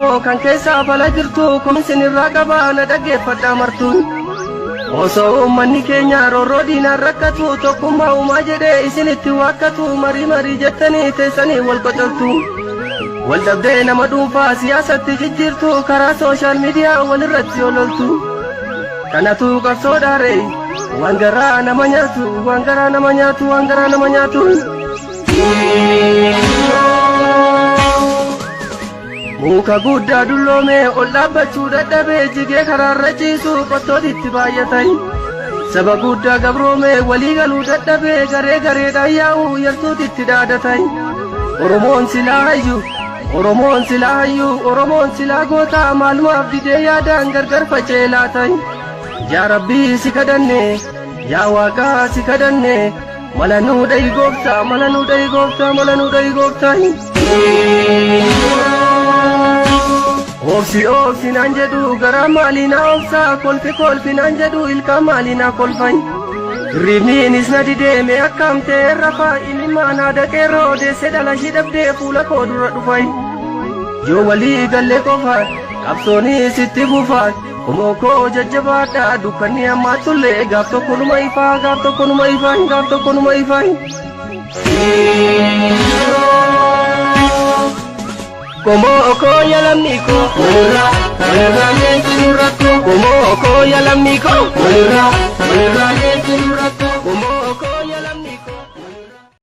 Kan keessaa fala jirtu kun irraa qabaa na dhaggeeffadhaa martuun. Osoo uummanni keenya roorroo diinaan rakkatu tokkummaa uumaa jedhee isinitti waakkatu marii marii jettanii teessanii wal qocortu. Wal dhabdee nama dhuunfaa siyaasatti jijjiirtu karaa social media walirratti ololtu. Kanatu qabsoo dhaare waan garaa nama nyaatu, waan garaa nama nyaatu, waan garaa nama nyaatu. Muka guddaa dulloomee ol dhaabbachuu dadhabee jigee karaarra ciisu qottootitti baay'atan. Saba guddaa gabroomee walii galuu dadhabee garee gareedhaan yaa'u yartuutitti dhaadatan. Oromoon silaa hayyu, Oromoon silaa hayyu, Oromoon silaa gootaa maalumaaf didee yaadaan gargar faca'ee laatan. Yaa Rabbii si kadhanne, yaa Waaqaa si kadhanne, mala nuu dhahi gooftaa, mala nuu dhahi gooftaa, mala nuu dhahi gooftaa. Obsi obsi naan jedhu garaa maalii na obsaa, kolfi kolfi naan jedhu ilkaan maalii na kolfan. Hirribniinis na dideeme akkam ta'e rafaa imimmaan haadha qeerroo deesse dhala ishii dhabdee fuula koo dura dhufan. Yoo walii gallee qofa qabsoonis itti fufa. Qomoo koo jajjabaadha dukkanni ammaatullee gaaf tokko numa ifaa, gaaf tokko numa ifaa, gaaf tokko numa ifaa. Qomoo koo yaa lammii koo walirraa walirraa leenci nu rakkoo. Qomoo koo yaa lammii koo walirraa walirraa leenci nu rakkoo.